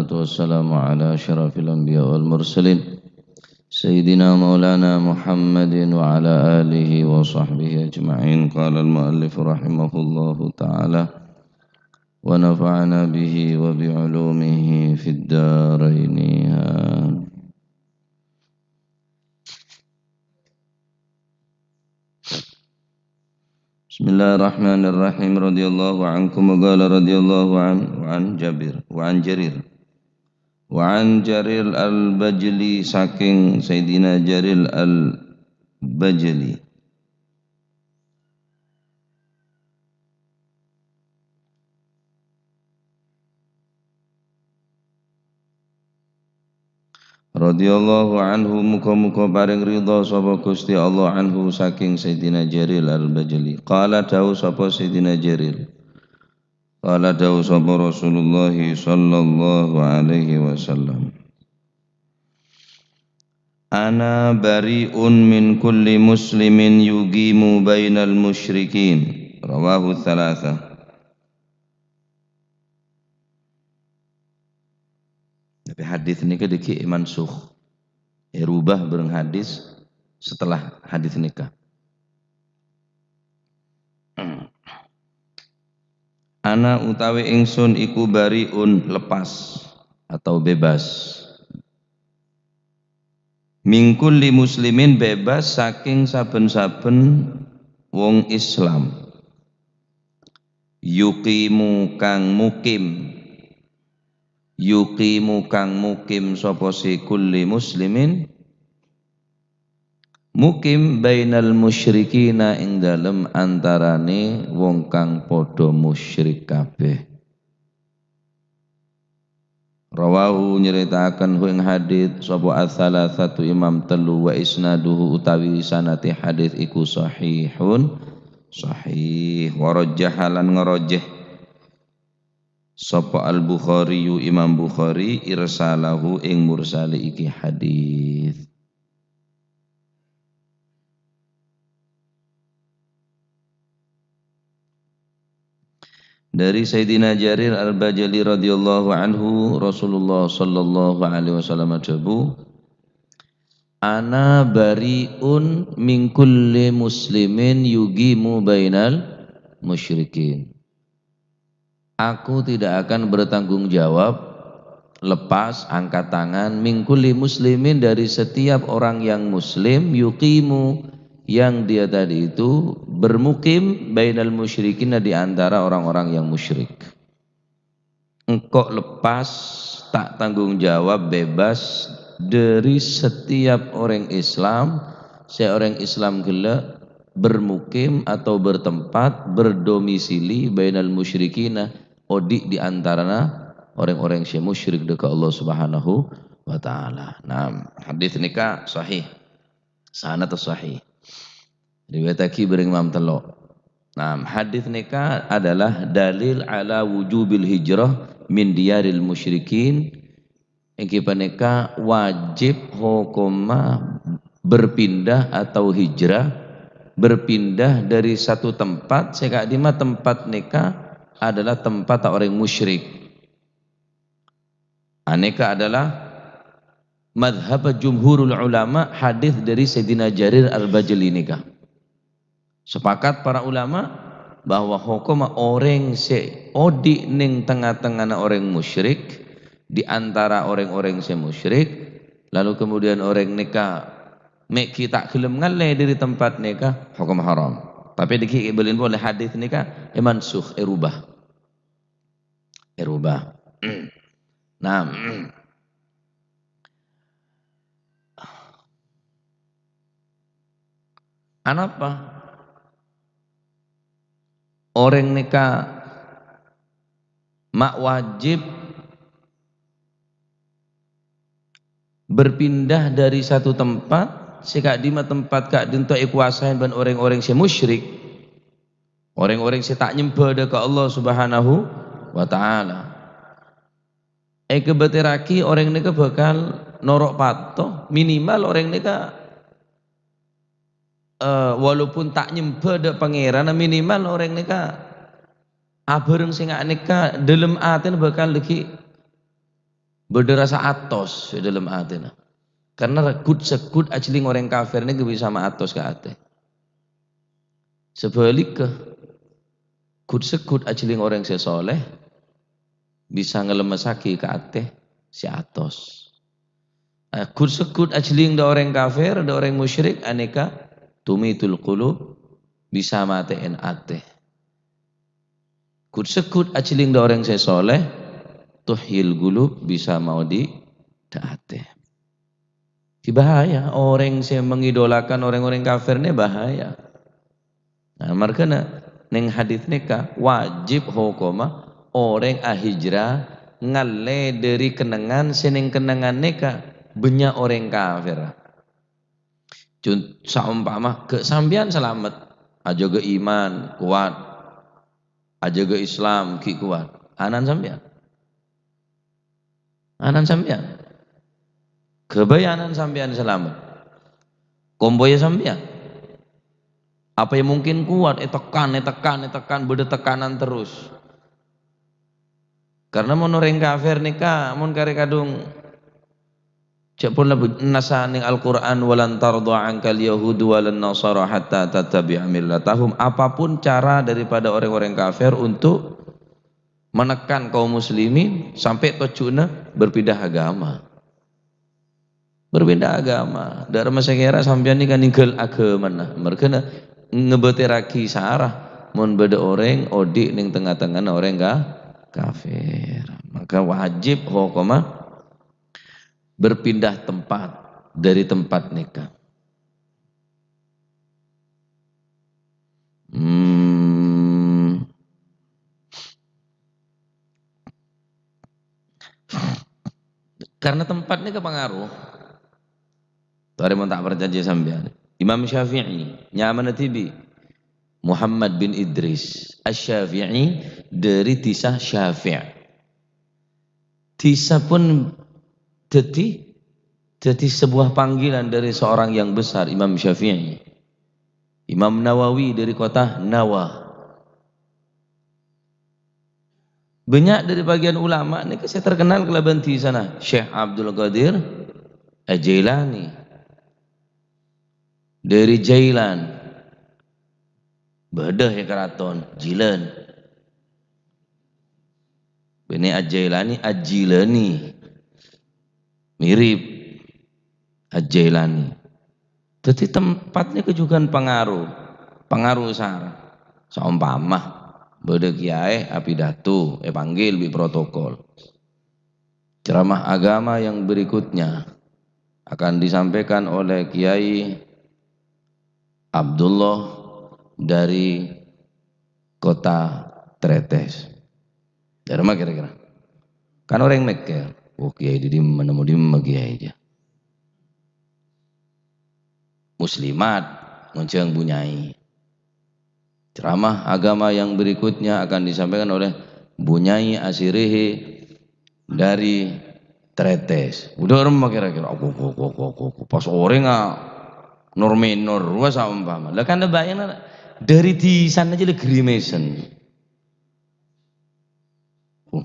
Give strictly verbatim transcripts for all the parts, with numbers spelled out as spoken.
والصلاة والسلام على أشرف الأنبياء والمرسلين سيدنا مولانا محمد وعلى آله وصحبه أجمعين. قال المؤلف رحمه الله تعالى ونفعنا به وبعلومه في الدارين. آمين. Bismillahirrahmanirrahim. Radhiyallahu ankum wa qala radhiyallahu an, wa an Jabir, wa an Jarir. Wa an Jarir Al-Bajali, saking Sayyidina Jarir Al-Bajali. Radhiyallahu anhu, muga-muga paring ridha sapa Gusti Allah anhu saking Sayyidina Jarir Al-Bajali. Qala, dawuh sapa Sayyidina Jarir? Qala, dawuh sapa Rasulullah sallallahu alaihi wasallam, "Ana bari'un min kulli muslimin yuqimu bainal musyrikin." Rawahu tsalatsa. Tapi hadis nèka dhâggi' èmansukh, èrubah bhâreng hadis setelah hadis nèka. Ana utawi ingsun iku bari'un, lepas atau bebas. Min kulli muslimin, bebas saking saben-saben wong Islam. Yuqimu, kang mukim. Yuqimu, kang mukim sapa si kulli muslimin. Mukim bainal musyrikina, ing dalem antarane wong kang padha musyrik kabeh. Rawahu, nyaritaken hu ing hadits, sapa as-salasatu imam tellu, wa isnaduhu utawi sanate hadits iku sahihun, sahih, wa rajjaha lan ngrojeh sapa Al-Bukhariyu Imam Bukhari irsalahu ing mursale iki hadits. Dari Sayyidina Jarir Al-Bajali radhiyallahu anhu, Rasulullah sallallahu alaihi wasallam adhabu, "Ana bari'un min kulli muslimin yuqimu bainal musyrikin." Aku tidak akan bertanggung jawab, lepas, angkat tangan, min kulli muslimin, dari setiap orang yang muslim, yuqimu, yang dia tadi itu bermukim, bainal musyrikina, di antara orang-orang yang musyrik. Engko' lepas, ta' tanggung jawab, bebas, dari setiap orang Islam, se orang Islam gella' bermukim atau bertempat, berdomisili, bainal musyrikina, odi' di antarana orang-orang se musyrik deka Allah Subhanahu wa Ta'ala. Nah, hadis nika sahih. Sanad sahih. Riwayatagi bareng Imam Tello. Nah, hadis nika adalah dalil ala wujubil hijrah min diyaril musyrikin. Enggi paneka wajib hokomma berpindah atau hijrah, berpindah dari satu tempat, se ka'dimma tempat neka adalah tempat orang musyrik. Aneka adalah madhab jumhurul ulama, hadis dari Sayyidina Jarir Al-Bajali neka. Sepakat para ulama bahwa hokomma oreng se odi' neng tengnga-tengngana oreng musyrik, di antara oreng-oreng se musyrik, lalu kemudian oreng neka me' gi' ta' gelem ngalle dari tempat neka, hokom haram. Tapi diki' ibalin pole hadis neka emansukh, erubah. Erubah. Nah, anapa? Oreng neka ma' wajib berpindah dari satu tempat, se ka'dimma tempat ka'dinto ekuasaen ban oreng-oreng se musyrik, oreng-oreng se ta' nyemba dha ka Allah Subhanahu wa Ta'ala. Ekebeterragi oreng neka bakal noro' pato, minimal oreng neka, eh, walaupun ta' nyemba dha Pangeran, minimal oreng neka abareng se nga' neka dhalem atena bakal lagi Bâdâ rasa atos è dâlem atèna. Karna ghut-segghut ajhelling orèng kafir nèka bisa maatos ka atè. Sabhâligghâ, ghut-segghut ajhelling orèng sè soleh bisa ngalemmessaghi ka atè sè atos. Eh, ghut-segghut ajhelling dâ' orèng kafir, dâ' orèng musyrik, anèka tumitul qulub, bisa matè'è atè. Ghut-segghut ajhelling dâ' orèng sè soleh, tuhyil qulub, bisa maodi' dâ' atè. Di bahaya, orèng sè mengidolakan orèng-orèng kafir nè bahaya. Nah, marghâna neng hadis nèka wajib hokomma orèng ahijrah ngallè dâri kennengngan sè neng kennengngan nèka bânnya' orèng kafir. Cun-, saompama ghi' sampèyan salamet, ajâgâ iman kowat, ajâgâ Islam ghi' kowat, ana'na sampèyan. Ana'na sampèyan. Ghâbây ana'na sampèyan salamet. Kompoyya sampèyan. Apa ya mungkin kowat, ètekan, ètekan, ètekan, bâdâ tekanan terros. Karna mon orèng kafir nèka, mon karè kadhung, jhâ' pon lebbi nassa neng Al-Qur'an, "Walan tardha 'ankal yahudu walan nasara hatta tattabi'a millatahum." Apapun cara daripada orèng-orèng kafir untuk menekan kaum muslimin sampè' tojjhuna berpindah agama. Berpindah agama. Dâ' remma sè kèra sampèyan nèka ninggal agamana. Marghâna ngabâtèrraghi sara mon bâdâ orèng odi' neng tengnga-tengngana orèng ka-, kafir. Maka wajib hokomma berpindah tempat dâri tempat nèka. Hmm. Karna tempat nèka pangaruh. Torè mon ta' parcajâ sampèyan. Imam Syafi'i, nyamana dhibi' Muhammad bin Idris Asy-Syafi'i dâri dhisa Syafi'. Dhisa pon dhâddhi, dhâddhi sebuah panggilan dari seorang yang besar, Imam Syafi'i. Imam Nawawi dari kota Nawa. Bânnya' dari bagian ulama nèka sè terkenal kalabân dhisana, Syekh Abdul Qadir Al-Jailani. Dari Jailan. Bâdâ è karaton, Jilan. Bânnè Al-Jailani, Al-Jilani. Mirip Al-Jailani. Dhâddhi tempat nèka jhughân pangaruh, pangaruh sara. Saompama bâdâ kiyaè apidato, èpanggil bi' protokol. Ceramah agama yang berikutnya akan disampaikan oleh Kiai Abdullah dari kota Tretes. Dâri ma kira-kira? Kan orèng mèkkèr, "Oh, kiai di dimma, nemu dimma kiai jâ?" Muslimat, ngonjhâng Bu Nyai. Ceramah agama yang berikutnya akan disampaikan oleh Bu Nyai Asirihi dari Tretes. Udah remma kira-kira. Aku, aku, aku, aku, aku, aku. Pas orèng, ah, nor-menor, wah, saompama. Lah, kan bayangna, dâri dhisana jâ la grimesen. Oh,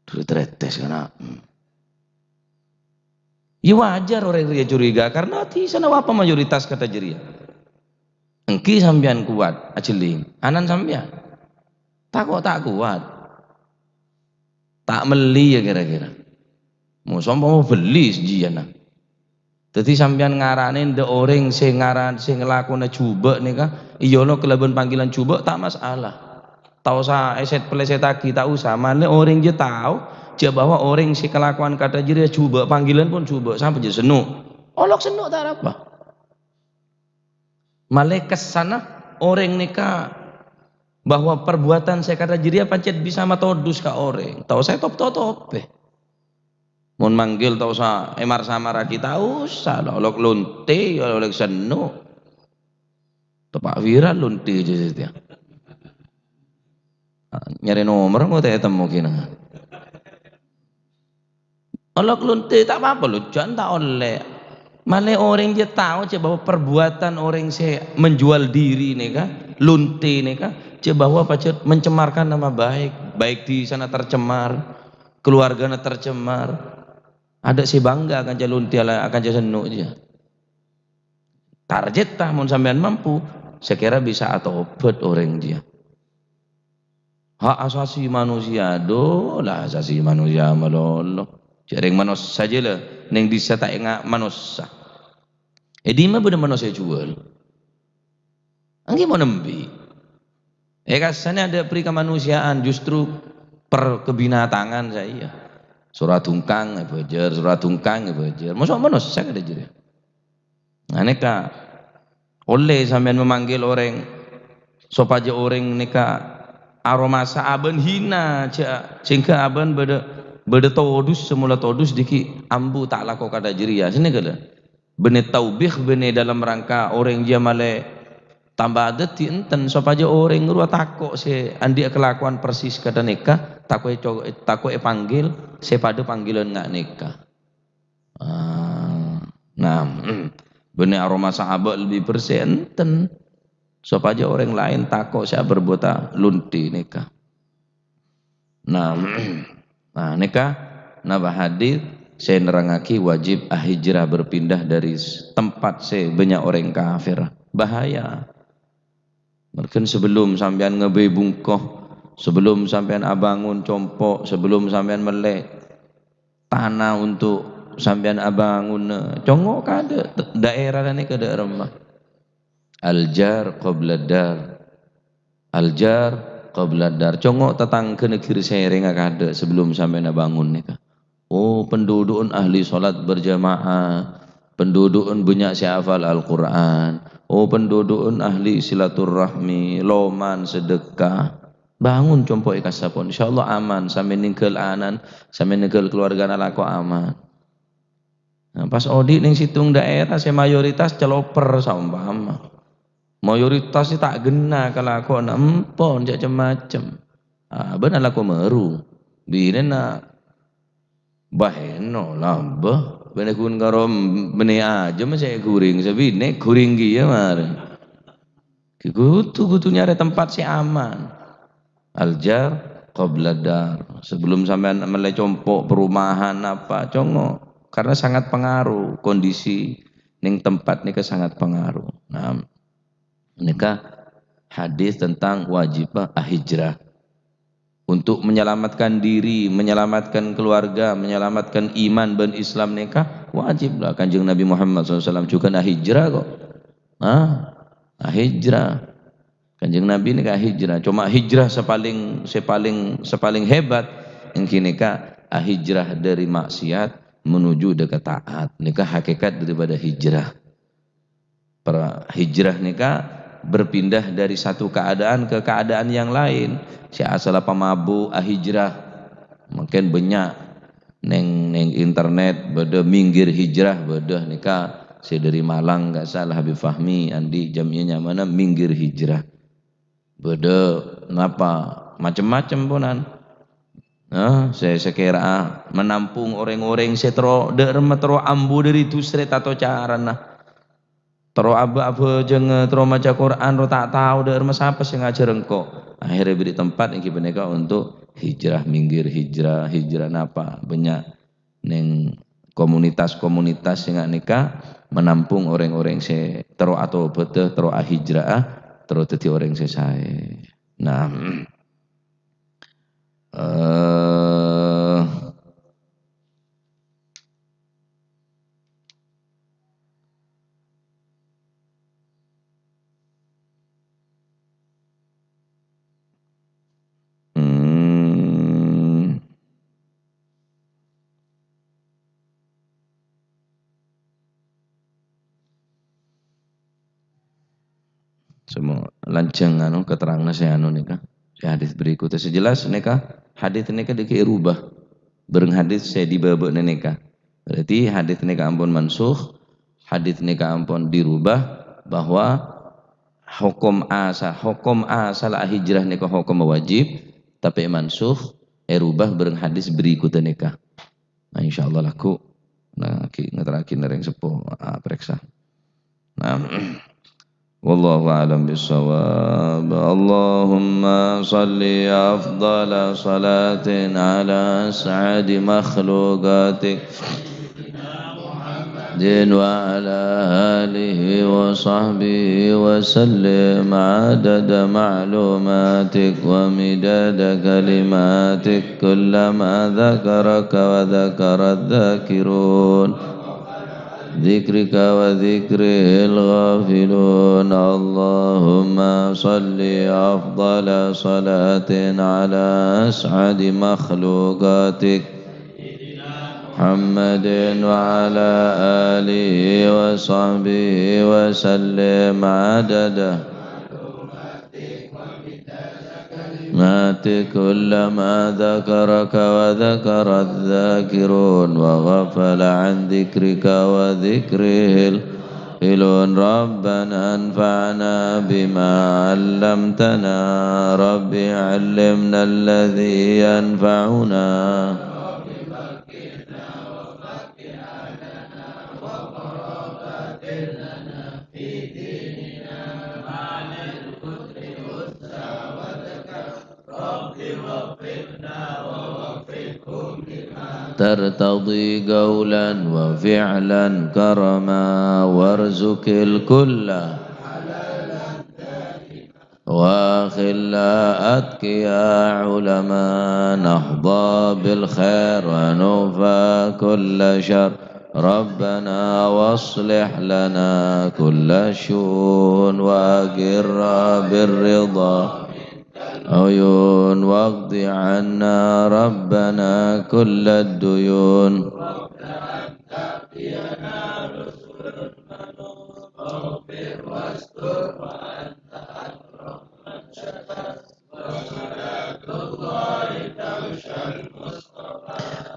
dâri Tretes, kana'. Hmm. Ya, wajar orèng rèya curiga, karna dhisana apa mayoritas kata jârèya. Èngghi sampèyan kowat, ajhelling. Ana'na sampèyan. Tako' ta' kowat. Ta' melli ya kira-kira. Mo, saompama belli sajiyâna. Dhâddhi sampèyan ngaranè dâ' orèng sè ngaran, sè nglakona jhubâ' nèka, èolok kalabân panggilan jhubâ' ta' masalah. Ta' osa èset-pèlèsettaghi, ta' osa. Malè orèng jâ tao, jâ bahwa orèng sè kalakowan kata jârèya jhubâ', panggilan pon jhubâ', sampè' jâ senno'. Olok senno' ta' arapa. Malè kessanna orèng nèka bahwa perbuatan sè kata jârèya pancèt bisa matodus ka orèng. Ta' osa ètop-totopè. Mon manggil ta' osa èmar-samarraghi, ta' osa, la olok lonte, la olok senno'. Teppa' viral lonte jâ satèya. Ah, nyarè nomor engko' ta' ètemmo kèna. Olok lonte ta' apa-apa, lojjhân ta' ollè. Malè orèng jâ tao jâ bahwa perbuatan orèng sè menjual diri nèka, lonte nèka, jâ bahwa pajhât mencemarkan nama baik. Baik dhisana tercemar, keluargana tercemar, Adâ' sè bangga akanca lonte ala-, akanca senno' jiyâ. Tarjetta mon sampèyan mampu, sakèra bisa atobhât orèng jiyâ. Ha' asasi manusia, adhu, la asasi manusia malolo. Jhâ' rèng manossa jiyâ la, neng dissa ta' enga' manossa. È dimma bâdâ manossa èjhuwâl? Ènggi mon embi'. È kassana adâ' pri kamanusiaan, justru per kebinatangan saja. Soro adhungkang èbhâjâr, soro adhungkang èbhâjâr. Mosok manossa kadhâ' jârèya. Nah, nèka ollè sampèyan mamanggil orèng sopajâ orèng nèka aromasa abâ'na hina, jhâ', sèngghâ abâ'na bâdâ, bâdâ todus, sè mola todus dhiggi' ambu ta' lako kadhâ' jârèya. Sè nèka la. Bânnè taubih, bânnè dalam rangka orèng jiyâ malè tamba dhâddhi enten, sopajâ orèng rowa tako' sè andi'â kalakowan persis kadhâ' nèka, tako' èco-, tako' èpanggil sè padâ panggilan nga' nèka. Ah, nah, bânnè aromasa abâ' lebbi bersè enten, sopajâ orèng laèn tako' sè aberbhuta lonte nèka. Nah, nah, nèka napa hadis sè nerrangngaghi wajib ahijrah, berpindah dari s-, tempat sè bânnya' orèng kafir. Bahaya. Mergen sebelum sampèyan ngabai bungko, sebelum sampèyan abangun compo', sebelum sampèyan mellè tana untuk sampèyan abangun, congo' kadhâ' daerah nèka dâ' remma. Al-jar qabla dar. Al-jar qabla dar. Congo' tatangghâna ghir sèrèngnga kadhâ' sebelum sampèyan abangun nèka. Oh, pendudukna ahli sholat berjamaah. Pendudukna bânnya' sè hafal Al-Qur'an. Oh, pendudukna ahli silaturrahmi, loman, sedekah. Bangun compo' è kassa pon. Insyaallah aman. Sampèyan nèngghâl ana'na, sampèyan nèngghâl keluargana lako aman. Nah, pas odi' neng sèttong daerah sè mayoritas caloper saompama. Mayoritas sè ta' ghenna kalakowanna, empon, cè' cem-macem. Ah, bâ'na lako maru. Binèna baheno lambâ. Bâ'na ghun karo m-, bânnè ajâm sè ghuring, sabinè ghuring kèya marè. Kodhu, kodhu nyarè tempat sè aman. Al-jar qabla dar. Sebelum sampèyan mellè compo' perumahan apa, congo'. Karena sangat pengaruh kondisi neng tempat nèka sangat pengaruh. Nah, nèka hadis tentang wajibnya hijrah. Untuk menyelamatkan diri, menyelamatkan keluarga, menyelamatkan iman bân Islam nèka wajib la Kanjeng Nabi Muhammad sallallahu alaihi wasallam jhughân ahijrah kok. Hah? Ahijrah. Kanjeng Nabi nèka hijrah. Coma hijrah sè palèng, sè palèng, sè palèng hebat ènggi nèka ahijrah dari maksiat menuju dâ' ka taat. Nèka hakikat daripada hijrah. Per-, hijrah nèka berpindah dari satu keadaan ke keadaan yang lain. Sè asalla pamabuk, ahijrah. Mungkin bânnya' neng, neng internet, bâdâ minggir hijrah, bâdâ nèka sè dâri Malang, nggak salah, Habib Fahmi, andi' jam'iyah nyamana minggir hijrah. Bâdâ napa, macem-macem ponan. Nah, sè, sè kèra'a menampung orèng-orèng sè terro, dâ' remma terro ambu dâri dhusrè tato carana. Terro abâ-, abhâjângnga, terro maca Qur'an, terro ta' tao dâ' remma sapa sè ngajhâr engko'. Akhèrra èberri' tempat ènggi panèka untuk hijrah, minggir hijrah, hijrah napa? Bânnya' neng komunitas-komunitas sè nga' nèka menampung orèng-orèng sè terro atobhâdhâ, terro ahijra'a, terro dhâddhi orèng sè saè. Nah, eh, hmm. Sè mo-, lanjhâng anu, keteranganna sè anu nèka, sè hadis berikutnya. Sè jelas nèka, hadis nèka dhâggi' èrubah bhâreng hadis sè è bâbâna nèka. Berarti hadis nèka ampon mansukh, hadis nèka ampon dirubah, bahwa hokom asa-, hokom asal hijrah nèka hokom wajib, tapè mansukh, èrubah bhâreng hadis berikutnya nèka. Nah, insyaallah lagghu'. Nah, ghi ngaterraghi rèng seppo, ah, parèksa. Nah, wallahu a'lam bissawab. Allahumma shalli afdhala shalatin ala as'adi makhluqatik. محمد وعلى آله وصحبه وسلم عدد معلوماتك ومداد كلماتك، كلما ذكرك وذكر الذاكرون، ذكرك وذكره الغافلون. اللهم صل أفضل صلاة على أسعد مخلوقاتك محمد وعلى آله وصحبه وسلم عدد ما كلما ذكرك وذكر الذاكرون وغفل عن ذكرك وذكره الغافلون. ربنا انفعنا بما علمتنا. رب علمنا الذي ينفعنا. ترتضي قولا وفعلا كرما، وارزق الكل وخلا أتقياء علما، نحظى بالخير ونكفى كل شر. ربنا واصلح لنا كل الشؤون، وأقر بالرضا عيون، واقض عنا ربنا كل الديون.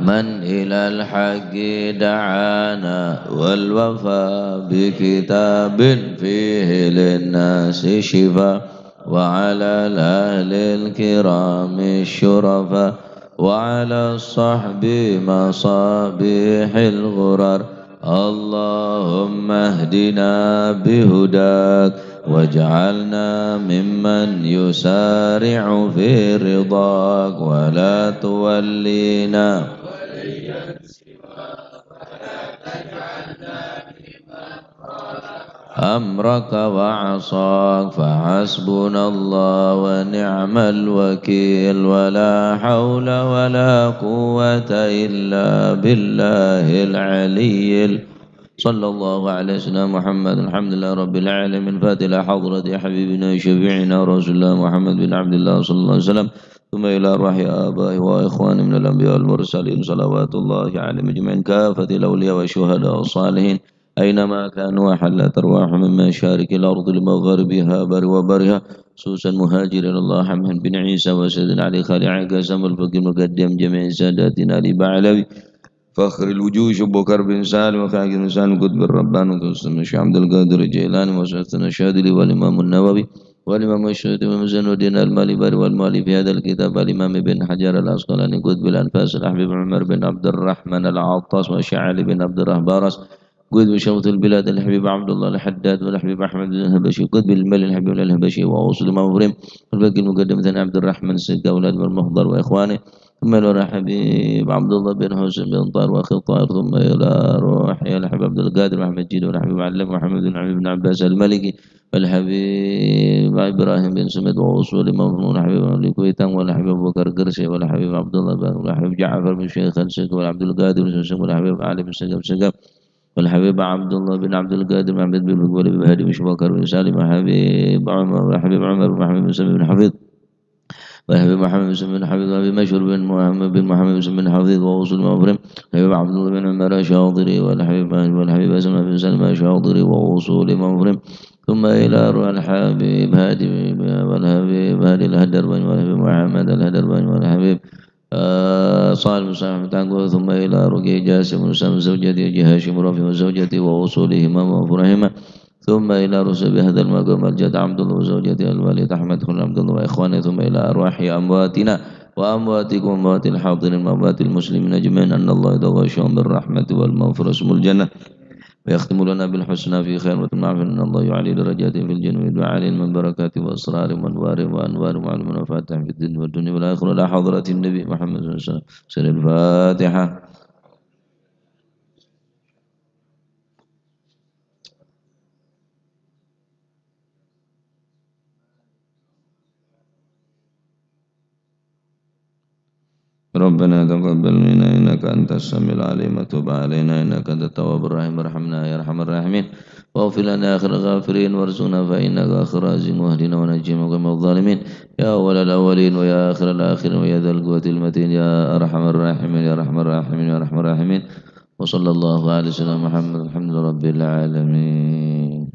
من إلى الحق دعانا، والوفا بكتاب فيه للناس شفاء، وعلى الأهل الكرام الشرفاء، وعلى الصحب مصابيح الغرر. اللهم اهدنا بهداك، واجعلنا ممن يسارع في رضاك، ولا تولينا أمرك وعصاك، فحسبنا الله ونعم الوكيل، ولا حول ولا قوة إلا بالله العلي ال-، صلى الله على سيدنا محمد. الحمد لله رب العالمين. فاتحة حضرة حبيبنا شفيعنا رسول الله محمد بن عبد الله صلى الله عليه وسلم. ثم إلى أرواح آبائه وإخوانه من الأنبياء والمرسلين، صلوات الله عليهم أجمعين، كافة الأولياء والشهداء والصالحين، أينما كانوا وحلت أرواحهم من مشارق الأرض لمغاربها بر وبرها، خصوصا مهاجر إلى الله حمد بن عيسى وسيدنا علي خالع قاسم الفقيه المقدم جميع ساداتنا آل بعلوي، فخر الوجوه أبو بكر بن سالم وخالد بن سالم قطب الرباني وقاسم الشيخ عبد القادر الجيلاني وسيدنا الشاذلي والإمام النووي والإمام السيوطي ومزين الدين المالباري والمؤلف في هذا الكتاب الإمام ابن حجر العسقلاني قطب الأنفاس الحبيب عمر بن عبد الرحمن العطاس والشيخ علي بن عبد الرحمن براس قطب شمس البلاد الحبيب عبد الله الحداد والحبيب أحمد بن الحبشي قطب المال الحبيب الحبشي وأصول مغرب الباقي المقدم ثاني عبد الرحمن السقا والأدم المخضر وإخوانه. ثم إلى روح الحبيب عبد الله بن حسين بن طاهر وأخي الطاهر، ثم إلى روح الحبيب عبد القادر محمد جيد والحبيب علم محمد بن حبيب بن عباس المالكي والحبيب إبراهيم بن سميد وأصول مغرب والحبيب علي كويتان والحبيب أبو بكر قرشي والحبيب عبد الله بن والحبيب جعفر بن شيخ السقا والعبد القادر بن سمسم والحبيب علي بن سقا بن سقا والحبيب عبد الله بن عبد القادر محمد بن بكر بن هادي بن شبكر بن سالم والحبيب عمر والحبيب عمر بن محمد بن سلمة بن حفيظ والحبيب محمد بن سلمة بن حفيظ والحبيب مشهور بن محمد بن محمد بن سلمة بن حفيظ وأصول مغرب الحبيب عبد الله بن عمر الشاطري والحبيب والحبيب أسماء بن سلمة الشاطري وأصول مغرب ثم إلى روح الحبيب هادي والحبيب هادي الهدرباني والحبيب محمد الهدرباني والحبيب آه، صالح بن صالح بن تانكو، ثم إلى رقية جاسم بن سالم زوجته، هاشم رافع وزوجته وأصولهما وفروعهما، ثم إلى رسل بهذا المقام الجد عبد الله وزوجته الوالد أحمد خليل عبد الله وإخوانه، ثم إلى أرواح أمواتنا وأمواتكم وأموات الحاضرين وأموات المسلمين أجمعين، أن الله يتغشاهم بالرحمة والمغفرة ويسكنهم الجنة. ويختم لنا بالحسنى في خير وتم عافية، إن الله يعلي درجاته في الجنة ويدعى عليه من بركاته وأسراره وأنواره وأنواره وعلومه وفاتحة في الدين والدنيا والآخرة إلى حضرة النبي محمد صلى الله عليه وسلم. سر الفاتحة. ربنا تقبل منا إنك أنت السميع العليم وتب علينا إنك أنت التواب الرحيم وارحمنا يا أرحم الراحمين. واغفر لنا يا خير الغافرين وارزقنا فإنك خير الرازقين واهدنا ونجنا من الظالمين. يا أول الأولين ويا آخر الآخرين ويا ذا القوة المتين يا أرحم الراحمين يا أرحم الراحمين يا أرحم الراحمين. وصلى الله على سيدنا محمد. الحمد لله رب العالمين.